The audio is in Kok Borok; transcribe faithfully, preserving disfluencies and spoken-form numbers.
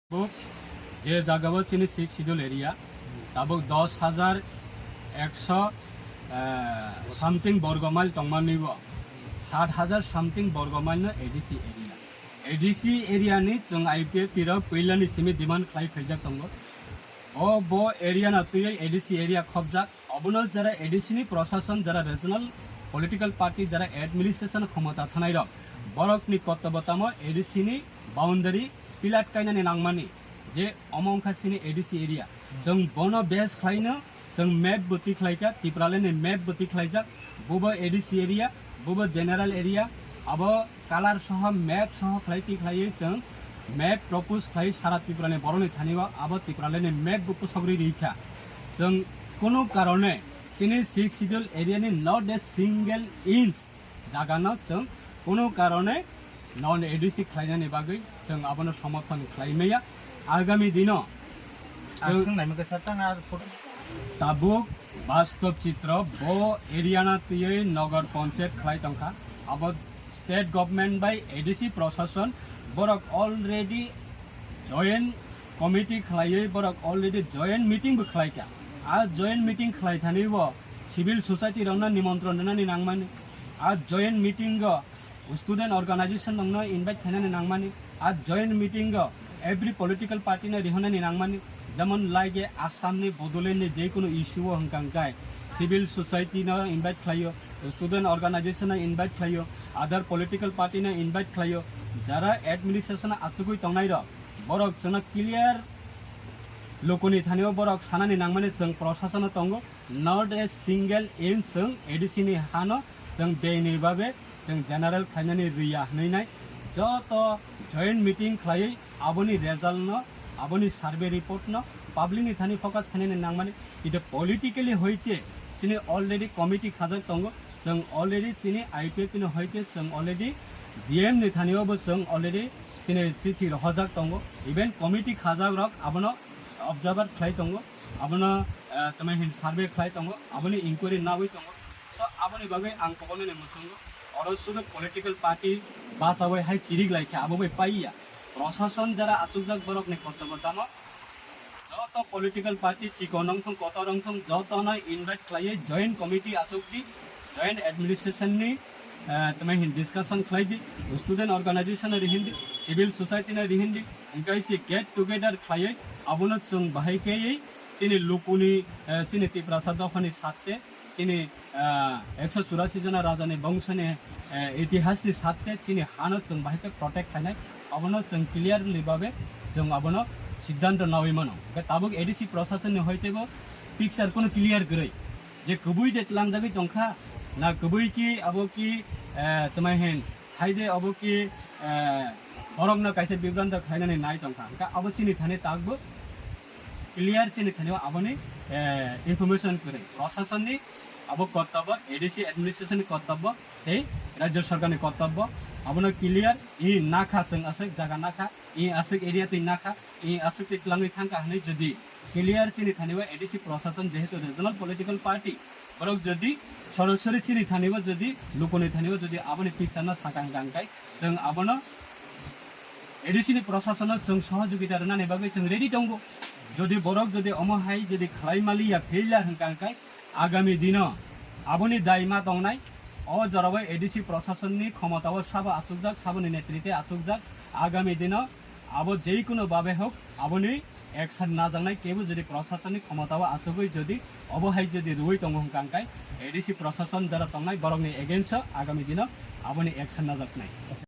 Tabuk je jagao chini Sixth Schedule area, tabuk dos hajar ekso, eh, something borgo mile tongmani bo, sat hajar something borgo mile no A D C area. A D C area ni chwng I P F T rok puila ni simi demand khlai phaijak tongo. O bo area no twiwi A D C area khopjak. Obono jara A D C ni prosason, jara regional political party, jara administration khomota thanai rok, borok ni kotobo tamo A D C ni boundary pilat kainani nangmani, je omo wngkha chini A D C area. Chwng bono base khlaino, chwng map bo tikhlaikha, Tipraland ni map bo tikhlaijak, bubo A D C area, bubo general area, abo color soho, map soho khlai tikhlaiwi chwng map propose khlai sara Tripura ni borok ni thani o, abo Tipraland ni map bo pusogri rikha. Chwng kunu karone chini Sixth Schedule area ni not a single inch jagano chwng kunu karone non A D C khlainani bagwi chwng abono somorthon khlai maya. Agami dino Ang chwng swng naimwkha sir, tang ar photo. Tabuk bastob chitro bo area na twiwi Nagar Panchayat khlai tongkha. Abo state government bai A D C prosason borok already joint committee khlaiwi borok already joint meeting bo khlaikha. A joint meeting khlai thani bo civil society rokno nimontron rwnani nangmani. A joint meeting o student organization rokno invite khainani nangmani. A joint meeting o every political party no rihonani nangmani. Jemon like Assam ni, Bodoland ni je kunu issue o hwnkha hwnkhe civil society no invite khlaio, student organization no invite khlaio, other political party no invite khlaio. Jara administration o achugwi tongnai rok, borok chwngno clear lukuni thani o borok sanani nangmani chwng prosason o tongo. Not a single inch chwng A D C ni hano chwng beni babe chwng general khlainani riya hwnwi nai. Joto joint meeting khlaiwi aboni result no, aboni survey report no public ni thani focus khainani nangmani. Kintu politically hoite chini already committee khajak tongo, chwng already chini I P F T ni hoite chwng already D M ni thani o bo chwng already chini chithi rohorjak tongo, even committee khajak rok abono observer khlai tongo, abono, eh, tamo hin survey khlai tongo, aboni inquiry nawi tongo. So, aboni bagwi ang kokno ni muchungo, oro sudu political party bachawi hai chirik lai khe abo bai paiya. Prosason jara achukjak borok ni kotobo tamo, joto political party chikon wngthung, kotor wngthung, joto no invite khlaiwi joint committee achuk di, joint administration ni, eh, tamo hin discussion khlai di, student organization no rihin di, civil society no rihin di, hingkai se get together khlaiwi abono chwng bahai khe chini lukuni, eh, chini Tiprasa dophani satte, chini, ah, ekso churasi jona rajani bongsoni, eh, itihasni satte chini hano chwng bahai khe protect khainai, abono chwng clearly babe chwng abono siddhanto nawi mano. Hwnkhe tabuk A D C prosasonni hoitebo picture kono clear kwrwi, je kwbui de tlangjagwi tongkha, na kwbui ki abo ki, eh, tamo hin Haide obo ki, eh, borokno kaisa bibranto khlainani nai tongkha, hwnkha abo chini thani takbo clear, chini thani o aboni, eh, information kwrwi. Prosasonni abo kortobbo, A D C administration ni kortobbo tei Rajya Sarkar ni kortobbo abono clear, i nakha chwng aswk jaga nakha, i aswk area twi nakha, i aswk twi twlangwi thangkha hwnwi jodi clear chini thani o A D C prosason jehetu regional political party, borok jodi sorasori chini thani o jodi lukuni thani o jodi aboni picture no sakang kang kai chwng abono A D C ni prosason no chwng sohojogita rwnani bagwi chwng ready tongo. Jodi borok jodi omo hai jodi khlai maliya failure hwnkha hwnkhe agami dino aboni dai ma tongnai. O jorao A D C prosason ni khomota o sabo achukjak, saboni netrite achukjak. Agami dino abo jeikuno babe hok aboni action najaknai, kebo jodi prosasonni khomotao achugwi jodi obo hai jodi rwui tongo hwnkha hwnkhe A D C prosason jara tongnai borokni against o agami dino aboni action najaknai.